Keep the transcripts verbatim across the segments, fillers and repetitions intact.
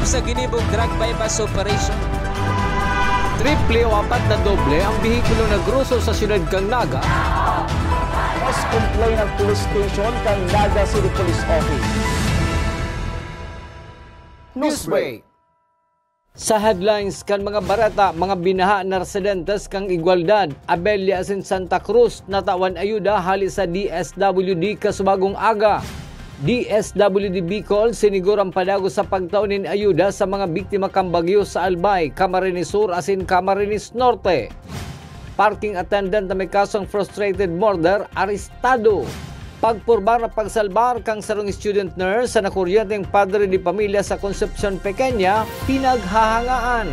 Sa ginibong drug buy-bust operation, triple o apat na doble ang behikulong nagruso sa siyudad kan Naga. Mas complain ang police station kan Naga City Police Office. Newsbreak. Sa headlines kan mga bareta, mga binaha na residentes kan Igualdad, Abella asin Santa Cruz natawan ayuda hali sa D S W D kasubagong aga. D S W D Bicol siniguro an padagos sa pagtao nin ayuda sa mga biktima kan bagyo sa Albay, Camarines Sur asin Camarines Norte. Parking attendant na may kasong frustrated murder, arestado. Pagpurbar na pagsalbar kan sarong student nurse sa nakuryenteng padre de pamilya sa Concepcion Pequeña, pinaghahangaan.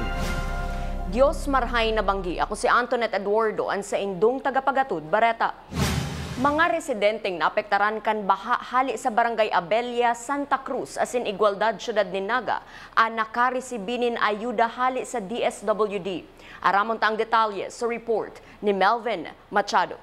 Dios marhay na banggi. Ako si Antoinette Eduardo, an saindong tagapagatod bareta. Mga residenteng naapektaran kan baha hali sa Barangay Abella, Santa Cruz, asin Igualdad, Siyudad nin Naga, an nakaresibi nin ayuda hali sa D S W D. Aramon ta ang detalye sa report ni Melvin Machado.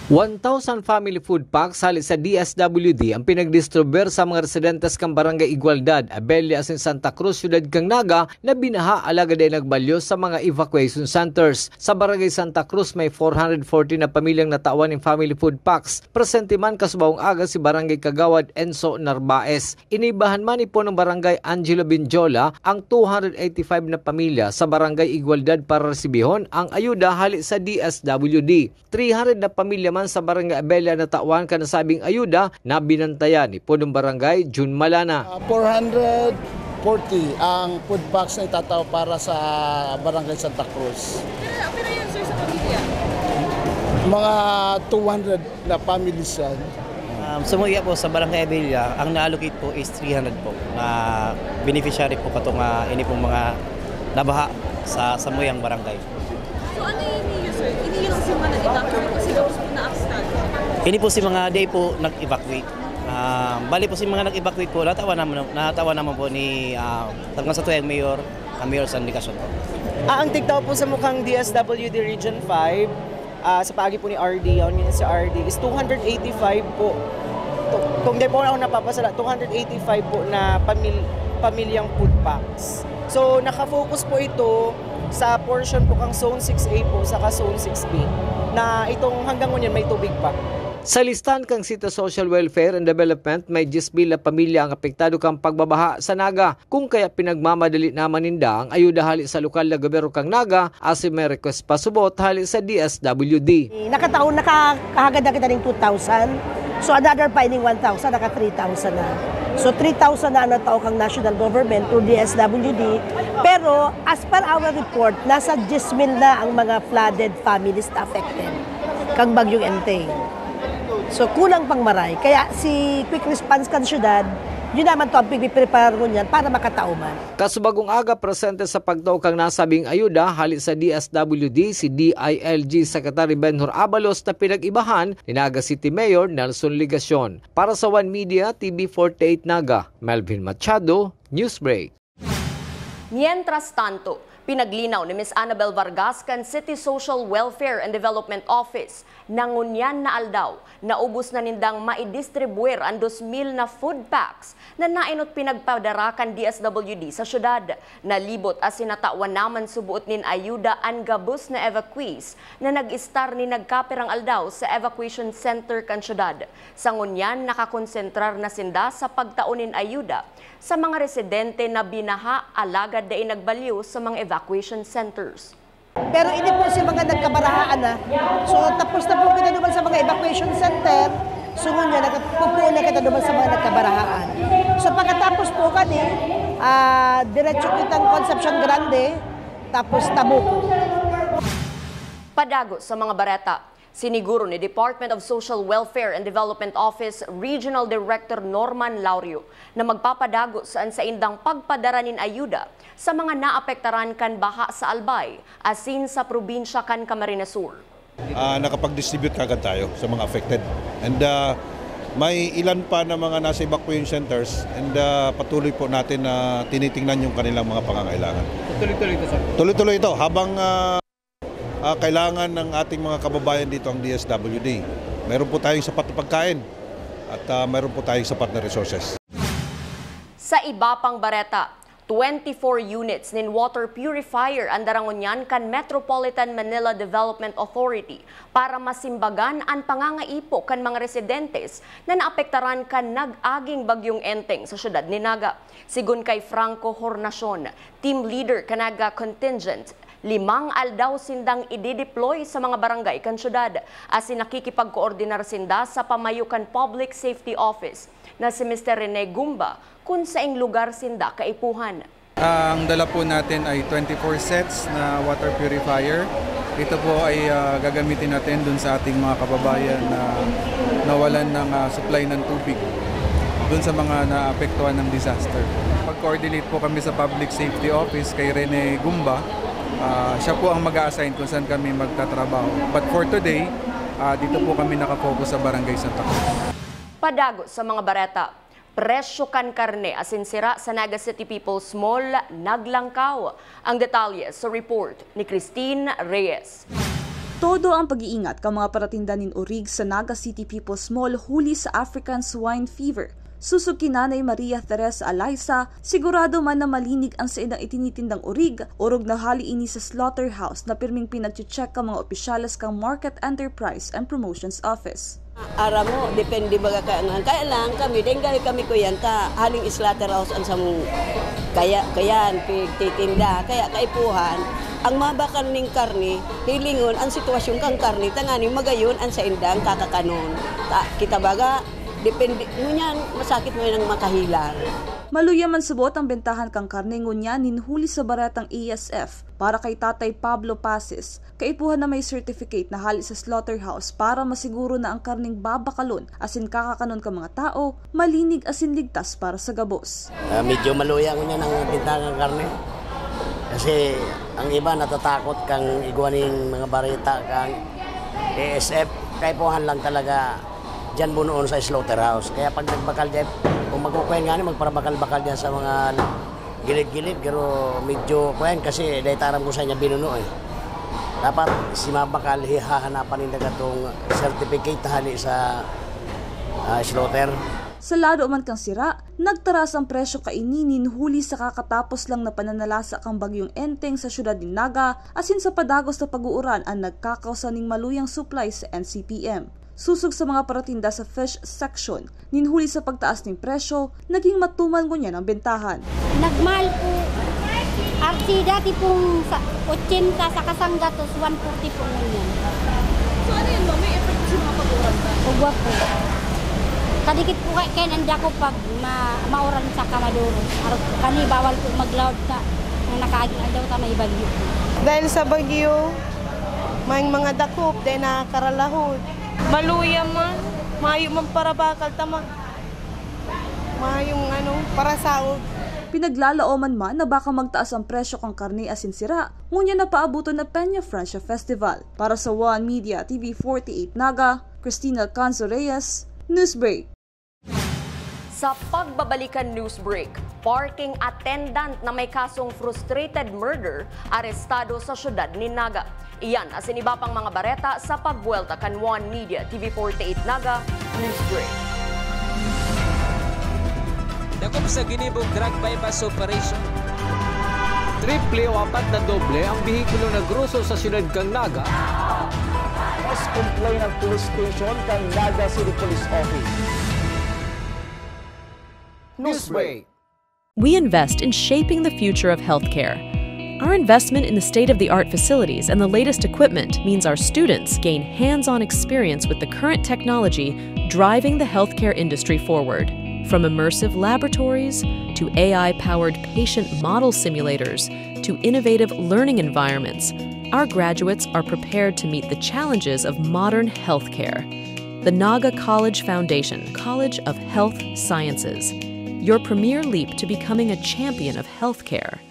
One thousand family food packs hali sa D S W D ang pinagdistribuir sa mga residentes kan Barangay Igualdad, Abella asin Santa Cruz, Siyudad kan Naga, na binaha alagad dai nagbalyo sa mga evacuation centers. Sa Barangay Santa Cruz, may four hundred forty na pamilyang natawan nin family food packs. Presente man kasubahong aga si Barangay Kagawad Enzo Narvaez. Inibahan man ni Punong Barangay Angelo Benjola ang two hundred eighty-five na pamilya sa Barangay Igualdad para resibihon ang ayuda hali sa D S W D. Three hundred na pamilya man sa Barangay Abella natawan kan nasabing ayuda na binantayan ni Punong Barangay Jun Malana. Ah, four hundred forty ang food packs na itatao para sa Barangay Santa Cruz. Pero, pero yun, sir, sa pamilya? Mga two hundred na families yan. Um, sumuya po sa Barangay Abella, ang na-allocate po is three hundred po na beneficiary po katong, ah, ini pong mga nabaha sa samuyang barangay. So, ano yun niyo, sir? Ini yung si mga nag-evacuate kasi tapos po na-abscond? Ini po si mga day po nag-evacuate. Ah, bali po si mga nag-evacuate po, natawa naman, natawa naman po ni, ah, tagna sa tuyang mayor, ang mayor sa Legasyon po. Ah, ang tigtao po sa mukhang D S W D Region five, ah, sa paagi po ni R D, yaon yun si R D, is two hundred eighty-five po. To-, kung di po ako napapasala, two hundred eighty-five po na pamil-, pamilyang food packs. So, nakafocus po ito sa portion po kang Zone six A po saka Zone six B na itong hanggang ngayon may tubig pa. Sa listahan kan City Social Welfare and Development, may diyes mil na pamilya ang apektado kan pagbabaha sa Naga. Kung kaya pinagmamadali naman ninda ang ayuda hali sa lokal na gobyerno kan Naga, asin may request pasubot hali sa D S W D. Nakataon, nakahagad na kita ning two thousand. So, another pa ining one thousand, naka three thousand na. So, three thousand na ang natao kang national government through D S W D. Pero, as per our report, nasa diyes mil na ang mga flooded families na affected kang Bagyong Enteng. So, kulang pang maray. Kaya si quick response kan syudad, yun naman to ang pigpipreparo niyan para makatao man. Kasubagong aga, presente sa pagtao kan nasabing ayuda hali sa D S W D si D I L G Secretary Benhur Abalos na pinag-ibahan ni Naga City Mayor Nelson Legacion. Para sa One Media, T V forty-eight Naga, Melvin Machado, Newsbreak. Mientras tanto, pinaglinaw ni Miss Annabel Vargas kan City Social Welfare and Development Office na ngunyan na aldaw, naubos na nindang maidistribuir an dos mil na food packs na nainot pinagpadara kan D S W D sa syudad. Nalibot asin natawan naman suboot nin ayuda an gabos na evacuees na nag-estar nin nagkapirang aldaw sa evacuation center kan syudad. Sa ngunyan, nakakonsentrar na sinda sa pagtao nin ayuda sa mga residente na binaha alagad dai nagbalyo sa mga evacuation centers. Pero ini po si mga nagkabarahaan na. So, tapos na po kita duman sa mga evacuation center. So, ngunyan, nagpupuon na kita duman sa mga nagkabarahaan. So, pagkatapos po kani, ah, diretso kitang Concepcion Grande, tapos Tabuco. Padago sa mga bareta. Siniguro ni Department of Social Welfare and Development Office Regional Director Norman Laurio na magpapadago sa an saindang pagpadara nin ayuda sa mga naapektaran kan baha sa Albay asin sa probinsya kan Camarines Sur. Ah, nakapag-distribute kagad tayo sa mga affected. And, ah, may ilan pa na mga nasa evacuation centers and, ah, patuloy po natin na tinitingnan yung kanilang mga pangangailangan. Tuloy-tuloy ito, sir? Tuloy-tuloy ito habang, ah, ah, kailangan ng ating mga kababayan dito ang D S W D. Meron po tayong sapat na pagkain at, ah, meron po tayong sapat na resources. Sa iba pang bareta, Twenty-four units nin water purifier an dara ngunyan kan Metropolitan Manila Development Authority para masimbagan an pangangaipo kan mga residentes na naapektaran kan nag-aging Bagyong Enteng sa siyudad nin Naga. Sigon kay Franco Hornacion, team leader kan Naga Contingent, limang aldaw sindang idideploy sa mga barangay kan syudad, asin nakikipagkoordinar sinda sa pamayo kan Public Safety Office na si Mister Rene Gumba kun saing lugar sinda kaipuhan. Ang dala po natin ay twenty-four sets na water purifier. Ito po ay, ah, gagamitin natin dun sa ating mga kababayan na nawalan ng, ah, supply ng tubig dun sa mga naapektuhan ng disaster. Pag-coordinate po kami sa Public Safety Office kay Rene Gumba. Ah, siya po ang mag-a-assign kung saan kami magtatrabaho. But for today, ah, dito po kami nakafocus sa Barangay Santa Cruz. Padagos sa mga bareta. Presyo kan karne asin sira sa Naga City People's Mall naglangkaw. Ang detalye sa report ni Christine Reyes. Todo ang pag-iingat kan mga paratinda nin orig sa Naga City People's Mall huli sa African Swine Fever. Sosog ki Nanay Maria Teresa Alaysa, sigurado man na malinig an saindang itinitindang orig, orog na hali ini sa slaughterhouse na pirming pinagche-check kan mga opisyales kan Market Enterprise and Promotions Office. Aram mo, depende baga kaya nga. Kaya lang kami, dahil gari kami kuyan ta, haling slaughterhouse ang samong kaya, kayan, pigtitinda. Kaya kaipuhan, ang mabakal ning karne, hilingon ang sitwasyon kang karne, tanganing magayon ang saindang kakakanon. Ta, kita baga, depende, ngunyan, masakit mo yan ang makahilang. Maluya man subot ang bentahan kan karne ngunyan nin huli sa baretang A S F para kay Tatay Pablo Pasis. Kaipuhan na may certificate na hale sa slaughterhouse para masiguro na ang karneng babakalon asin kakakanon kan mga tao malinig asin ligtas para sa gabos. Ah, medyo maluya ngunyan ang bentahan kan karne. Kasi ang iba natatakot kan igwa ning mga bareta kan A S F. Kaipuhan lang talaga diyan bunoon sa slaughterhouse. Kaya pag nagbakal diyan, kung magkukuyan ngani, magparabakal-bakal diyan sa mga gilid-gilid, pero medyo kuyan kasi dahil taram ko sa niya binuno eh. Dapat si mabakal, hahanapan ninda katong certificate na hali sa ah, slaughter. Sa lado man kan sira, nagtaras ang presyo kaini nin huli sa kakatapos lang na pananalasa kan Bagyong Enteng sa siyudad nin Naga asin sa padagos na pag-uuran an nagkakausa ning maluyang supply sa N C P M. Sosog sa mga paratinda sa fish section, nin huli sa pagtaas nin presyo, naging matumal ngunyan ang bentahan. Nagmahal po, Archie, dati pong sa, ochenta sa kasanggatos, one forty po ngunyan. So ano yun, ma'am? May effect po sa mga pag-uurang ba? Ugwa po. Kadikit po kay, kaya nanda ko pag ma, mauran sa kamaduro. Arog, kani bawal po mag-loud ka. Ang nakaaging aldaw ta may bagyo po. Dahil sa bagyo, may mga dakop, dahil nakakaralahod. Maluya man, mayo man para bakal tama. Mayong ano, parasaog. Pinaglalaoman man na baka magtaas ang presyo kan karne asin sira, ngunyan na paaboton na Peña Francia Festival. Para sa One Media T V forty-eight Naga, Christine Alcanzo Reyes, Newsbreak. Sa pagbabalikan newsbreak, parking attendant na may kasong frustrated murder arestado sa siyudad nin Naga. Iyan asin iba pang mga bareta sa pagbuwelta kan One Media T V forty-eight Naga News Break. Dakop sa ginibong drug buy-bust operation. Triple o apat na doble ang behikulo na groso sa siyudad kan Naga. Mas complain ang police station kan Naga City Police Office. Newsbreak. We invest in shaping the future of healthcare. Our investment in the state of the art facilities and the latest equipment means our students gain hands on experience with the current technology driving the healthcare industry forward. From immersive laboratories to A I powered patient model simulators to innovative learning environments, our graduates are prepared to meet the challenges of modern healthcare. The Naga College Foundation, College of Health Sciences, your premier leap to becoming a champion of healthcare.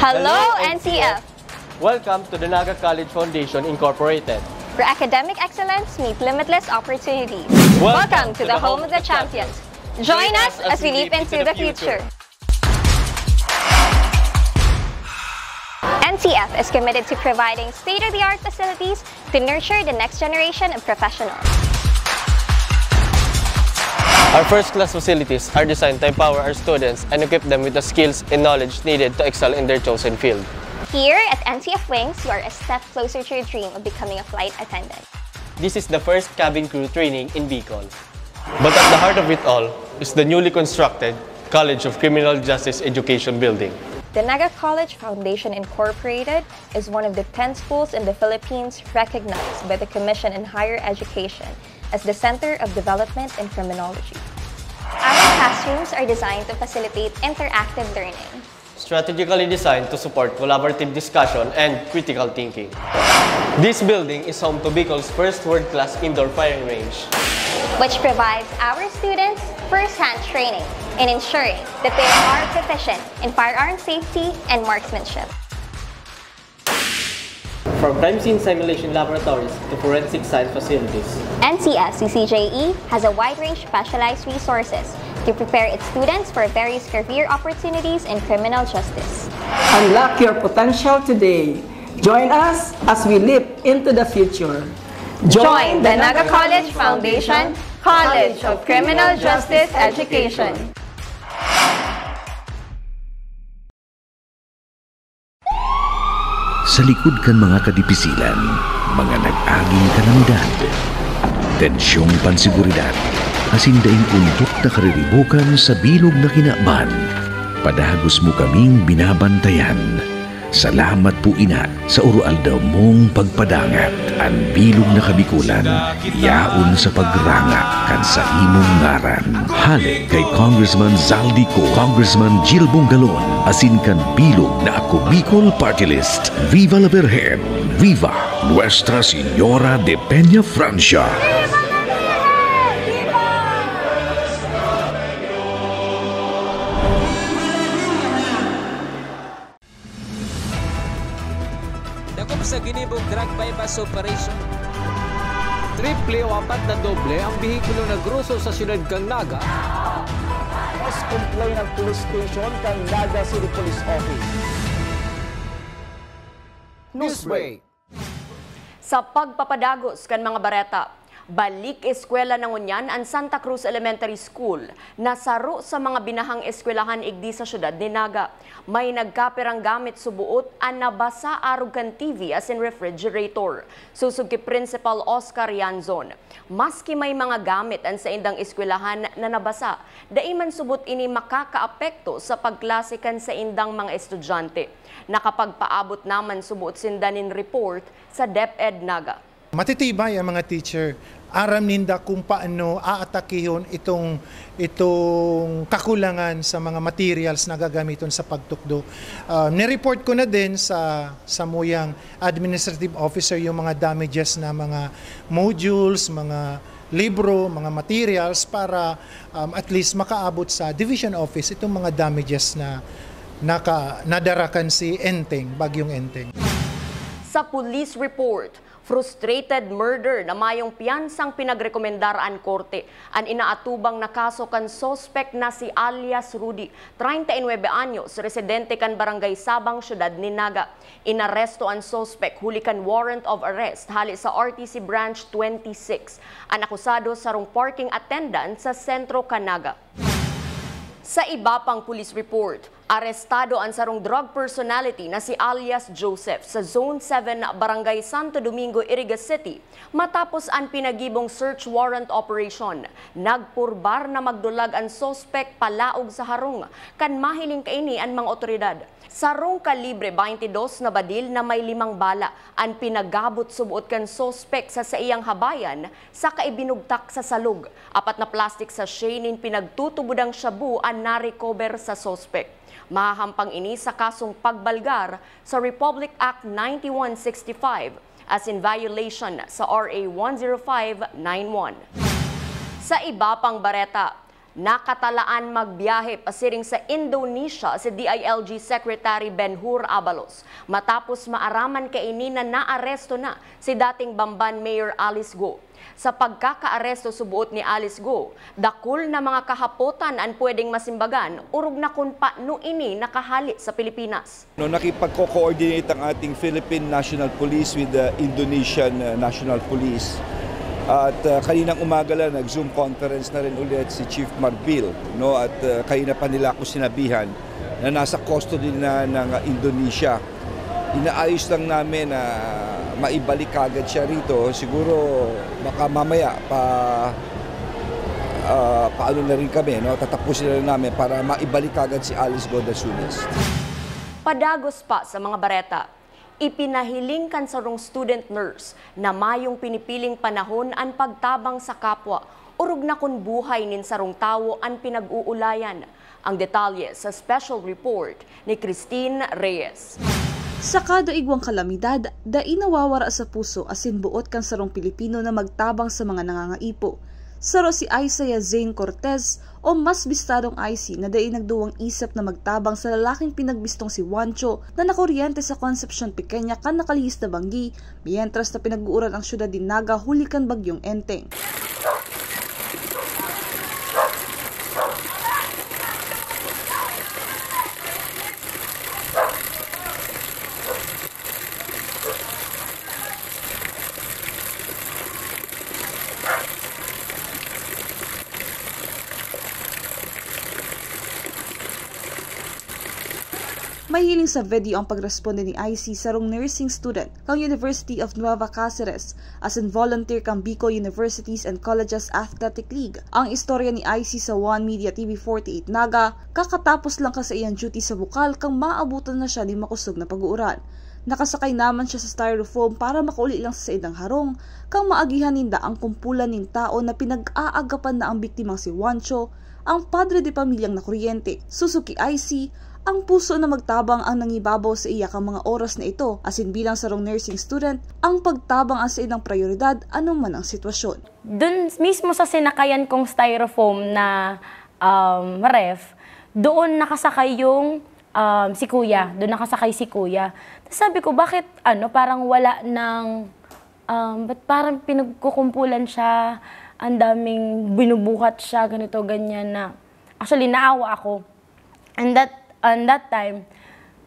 Hello, N C F! Welcome to the Naga College Foundation Incorporated, where academic excellence meets limitless opportunities. Welcome to the home of the champions. Join us as we leap into the future. N C F is committed to providing state-of-the-art facilities to nurture the next generation of professionals. Our first-class facilities are designed to empower our students and equip them with the skills and knowledge needed to excel in their chosen field. Here at N C F Wings, you are a step closer to your dream of becoming a flight attendant. This is the first cabin crew training in Bicol. But at the heart of it all is the newly constructed College of Criminal Justice Education Building. The Naga College Foundation Incorporated is one of the ten schools in the Philippines recognized by the Commission on Higher Education as the Center of Development in Criminology. Our classrooms are designed to facilitate interactive learning, strategically designed to support collaborative discussion and critical thinking. This building is home to Bicol's first world-class indoor firing range, which provides our students first-hand training in ensuring that they are proficient in firearm safety and marksmanship. From crime scene simulation laboratories to forensic science facilities, N C F C C J E has a wide range of specialized resources to prepare its students for various career opportunities in criminal justice. Unlock your potential today. Join us as we leap into the future. Join the Naga College Foundation College of Criminal Justice Education. Sa likod kan mga kadipisilan, mga nag-aging kalamidad, tensyong panseguridad, asin daing undok na kariribokan sa bilog na kinaban, padagos mo kaming binabantayan. Salamat po ina sa uro-aldaw mong pagpadangat. An bilog na Kabikolan yaon sa pagranga kan saimong ngaran. Hale kay Congressman Zaldy Co, Congressman Jil Bongalon, asin kan bilog na Ako Bicol Party List. Viva la Virgen! Viva Nuestra Señora de Peña Francia! Dakop sa ginibong drug buy-bust operation. Triple o apat na doble ang behikulo na groso sa siyudad kan Naga. Mas complain ang police station kan Naga City Police Office. Newsbreak. Sa pagpapadagos kan mga bareta, balik eskwela na ngunyan an Santa Cruz Elementary School na saro sa mga binahang eskwelahan igdi sa siyudad nin Naga. May nagkapirang gamit suboot an nabasa arog kan T V asin refrigerator. Sosog ki Principal Oscar Yanzon, maski may mga gamit an saindang eskwelahan na nabasa, dai man subot ini makakaapekto sa pagklase kan saindang mga estudyante. Nakapagpaabot naman suboot sinda nin report sa DepEd Naga. Matitibay ang mga teacher. Aram ninda kung paano aatakihon itong itong kakulangan sa mga materials na gagamiton sa pagtukdo. Uh, ni-report ko na din sa samuyang administrative officer yung mga damages na mga modules, mga libro, mga materials para um, at least makaabot sa division office itong mga damages na naka, nadarakan si Enteng, Bagyong Enteng. Sa police report, frustrated murder na mayong piyansang pinagrekomendar an korte. An inaatubang na kaso kan suspek na si alias Rudy, treinta y nuebe anyos, residente kan Barangay Sabang, Siyudad nin Naga. Inaresto an suspek huli kan warrant of arrest hali sa R T C Branch twenty-six. An akusado sarong parking attendant sa sentro kan Naga. Sa iba pang police report, arestado an sarong drug personality na si alias Joseph sa Zone seven, Barangay Santo Domingo, Iriga City, matapos an pinagibong search warrant operation. Nagpurbar na magdulag an suspek palaog sa harong kan mahiling kaini an mga otoridad. Sarong kalibre baynte dos na badil na may limang bala an pinagabot suboot kan suspek sa saiyang habayan saka ibinugtak sa salog. Apat na plastic sachet nin pinagtutubodang shabu an na-recover sa suspek. Mahahampang ini sa kasong pagbalgar sa Republic Act ninety-one sixty-five asin violation sa R A one zero five nine one. Sa iba pang bareta, Nakatalaan magbiyahe pasiring sa Indonesia si D I L G Secretary Ben-Hur Abalos, matapos maaraman kaini na naaresto na si dating Bamban Mayor Alice Go. Sa pagkakaaresto, suboot ni Alice Go, dakul na mga kahapotan an pwedeng masimbagan, orog na kun paano ini nakahali sa Pilipinas. No, nakipagko-coordinate ang ating Philippine National Police with the Indonesian uh, National Police. At uh, kaninang umaga lang, nag-Zoom conference na rin ulit si Chief Marbil, no? At uh, kanina pa nila ako sinabihan na nasa custody na ng uh, Indonesia. Inaayos lang namin na maibalik kagad siya rito. Siguro baka mamaya pa uh, paano na rin kami, no? Tatapusin na rin namin para maibalik kagad si Alice Go as soon as. Padagos pa sa mga bareta. Ipinahiling kan sarong student nurse na mayong pinipiling panahon an pagtabang sa kapwa, orog na kun buhay nin sarong tawo an pinag-uulayan. Ang detalye sa special report ni Christine Reyes. Sa kada igwang kalamidad, dai nawawara sa puso asin boot kan sarong Pilipino na magtabang sa mga nangangaipo. Saro si Isaiah Zane Cortez, o mas bistadong I C, na dai nagduwang isip na magtabang sa lalaking pinagbistong si Juancho na nakuryente sa Concepcion Pequeña kan nakalihis na banggi, mientras na pinag-uuran ang syudad nin Naga huli kan Bagyong Enteng. Mahiling sa video ang pagresponde ni I C, sarong nursing student kan University of Nueva Caceres, asin volunteer kan Bicol Universities and Colleges Athletic League. Ang istorya ni I C sa One Media T V forty-eight Naga, kakatapos lang kan saiyang duty sa Bocal kan maabutan na siya nin makosog na pag-uuran. Nakasakay naman siya sa styrofoam para makauli lang sa saindang harong, kan maagihan ninda ang kumpulan nin tao na pinag-aagapan na ang biktimang si Juancho, ang padre de pamilyang nakuryente. Susuki I C, ang puso na magtabang ang nangibabaw sa iya kan mga oras na ito, asin bilang sarong nursing student, ang pagtabang ang saindang prayoridad anuman ang sitwasyon. Dun mismo sa sinakayan kong styrofoam na um, ref, doon nakasakay yung um, si kuya. Doon nakasakay si kuya. Tapos sabi ko, bakit ano, parang wala ng um, ba't parang pinagkukumpulan siya, ang daming binubuhat siya, ganito, ganyan na. Actually, naawa ako. And that, and that time,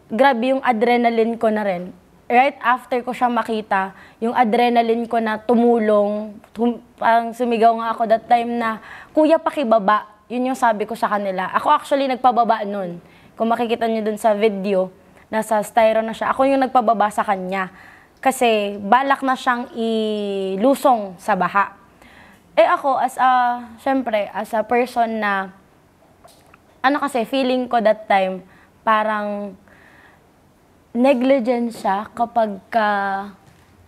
grabe yung adrenaline ko na rin. Right after ko siya makita, yung adrenaline ko na tumulong, tum- parang sumigaw nga ako that time na, "Kuya, pakibaba." Yun yung sabi ko sa kanila. Ako actually nagpababa nun. Kung makikita niyo dun sa video, nasa styro na siya. Ako yung nagpababa sa kanya. Kasi balak na siyang ilusong sa baha. Eh ako, as a, syempre, as a person na, ano kasi, feeling ko that time, parang negligent siya kapag ka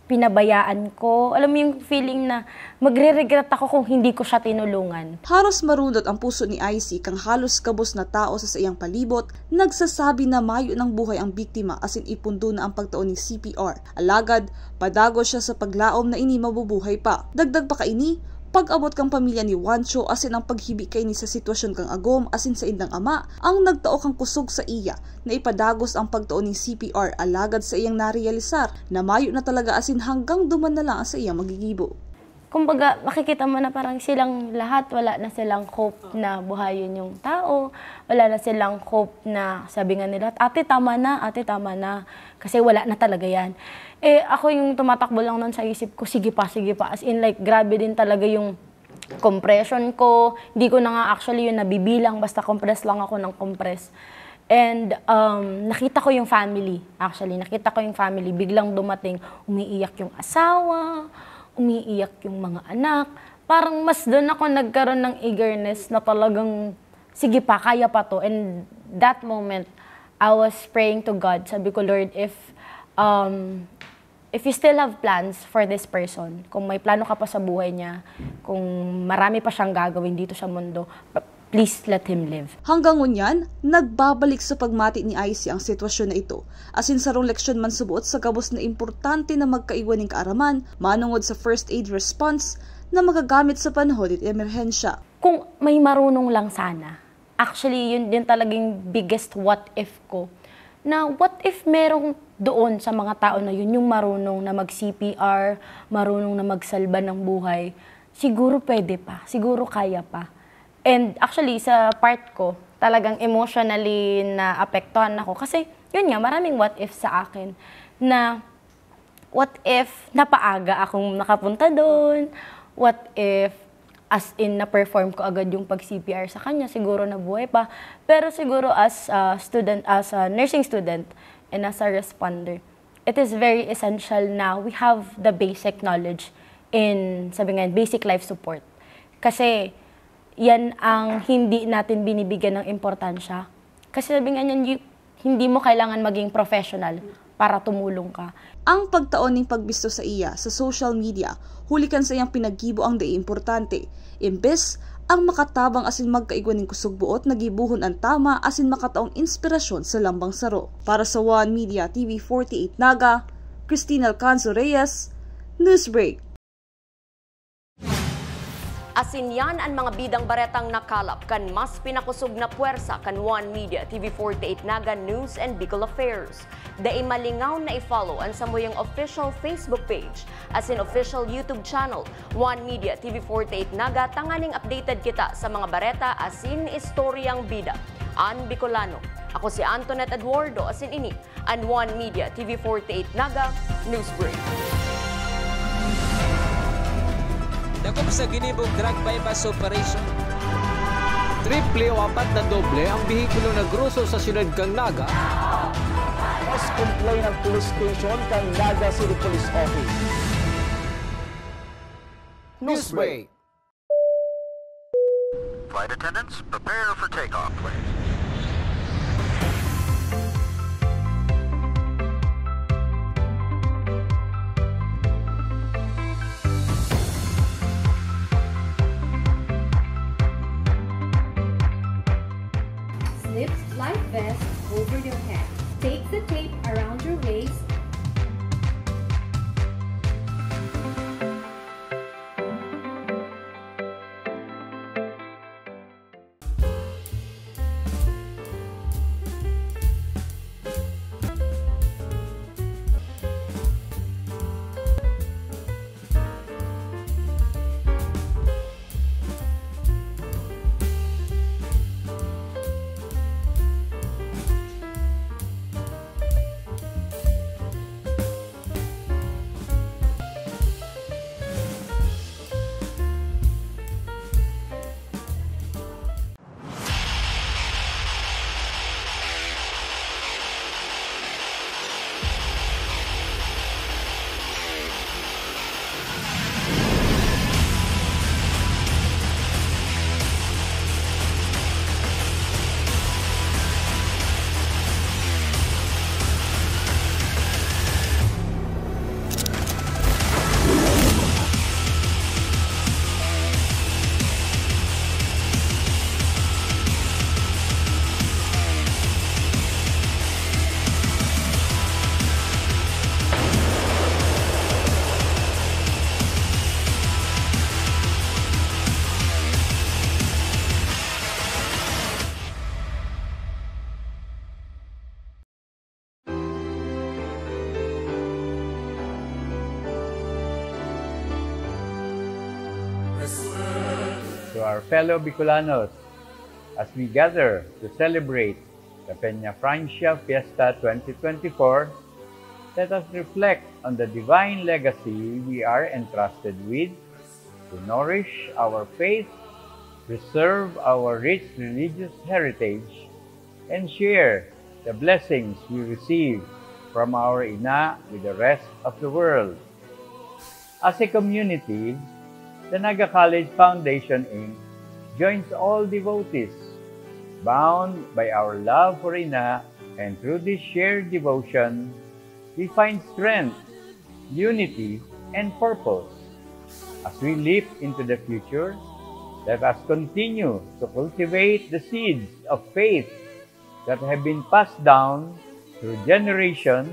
pinabayaan ko. Alam mo yung feeling na magre-regret ako kung hindi ko siya tinulungan. Haros marundot ang puso ni I C kang halos gabos na tao sa saiyang palibot nagsasabi na mayo nang buhay ang biktima asin ipundo na ang pagtao nin C P R. Alagad, padagos siya sa paglaom na ini mabubuhay pa. Dagdag pa kaini, pag-abot kan pamilya ni Juancho asin ang paghibi kaini sa sitwasyon kan agom asin saindang ama ang nagtao kan kusog sa iya na ipadagos ang pagtao nin C P R, alagad saiyang narealisar na mayo na talaga asin hanggang duman na lang ang saiyang magigibo. Kumbaga, makikita mo na parang silang lahat wala na silang hope na buhayin yung tao, wala na silang hope na sabi nga nila, "Ate, tama na, ate, tama na." Kasi wala na talaga yan. Eh, ako yung tumatakbo lang nun sa isip ko, "Sige pa, sige pa." As in, like, grabe din talaga yung compression ko. Hindi ko na nga actually yun nabibilang, basta compress lang ako ng compress. And um, nakita ko yung family, actually. Nakita ko yung family. Biglang dumating, umiiyak yung asawa, umiiyak yung mga anak. Parang mas doon ako nagkaroon ng eagerness na talagang, "Sige pa, kaya pa to." And that moment, I was praying to God. Sabi ko, "Lord, if um, if you still have plans for this person, kung may plano ka pa sa buhay niya, kung marami pa siyang gagawin dito sa mundo, p- please let him live." Hanggang ngunyan, nagbabalik sa pagmati ni I C ang sitwasyon na ito. Asin sarong leksyon man subuot sa gabos na importante na magkaiwa nin kaaraman, manongod sa first aid response, na magagamit sa panahon nin emerhensya. Kung may marunong lang sana. Actually, yun din talagang biggest what if ko. Na what if merong doon sa mga tao na yun, yung marunong na mag-C P R, marunong na magsalba ng buhay, siguro pwede pa, siguro kaya pa. And actually, sa part ko, talagang emotionally na apektuhan ako. Kasi, yun nga, maraming what if sa akin na what if napaaga akong nakapunta doon? What if as in na-perform ko agad yung pag-C P R sa kanya, siguro nabuhay pa. Pero siguro as a student, as a nursing student, and as a responder, it is very essential na we have the basic knowledge in, sabi nga, basic life support. Kasi yan ang hindi natin binibigyan ng importansya. Kasi sabi nga niyan, hindi mo kailangan maging professional para tumulong ka. Ang pagtao nin pagbisto saiya sa social media, huli kan saiyang pinaggibo ang dai importante, imbes ang makatabang asin magkaigwa nin kusog-boot na gibohon an tama asin makataong inspirasyon sa lambang saro. Para sa One Media T V forty-eight Naga, Christine Alcanzo Reyes, Newsbreak. Asin yan an mga bidang baretang nakalap kan mas pinakosog na pwersa kan One Media T V forty-eight Naga News and Bicol Affairs. Dai malingaw na i-follow an samuyang official Facebook page asin official YouTube channel, One Media T V forty-eight Naga, tanganing updated kita sa mga bareta asin istoryang bida. An Bicolano. Ako si Antoinette Eduardo asin ini an One Media T V forty-eight Naga Newsbreak. Dakop sa ginibong drug buy-bust operation. Triple o apat na doble ang behikulo na groso sa siyudad kan Naga. Mas complain ang police station kan Naga City Police Office. Newsbreak. Flight attendants, prepare for takeoff, please. Slip life vest over your head. Take the tape around your waist. To our fellow Bicolanos, as we gather to celebrate the Peña Francia Fiesta twenty twenty-four, let us reflect on the divine legacy we are entrusted with to nourish our faith, preserve our rich religious heritage, and share the blessings we receive from our ina with the rest of the world. As a community, the Naga College Foundation Inc joins all devotees bound by our love for ina, and through this shared devotion, we find strength, unity, and purpose. As we leap into the future, let us continue to cultivate the seeds of faith that have been passed down through generations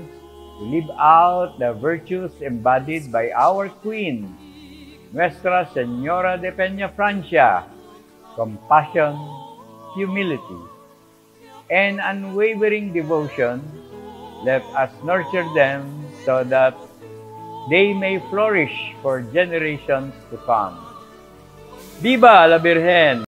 to live out the virtues embodied by our Queen. Nuestra Señora de Peñafrancia, compassion, humility, and unwavering devotion, let us nurture them so that they may flourish for generations to come. Viva la Virgen!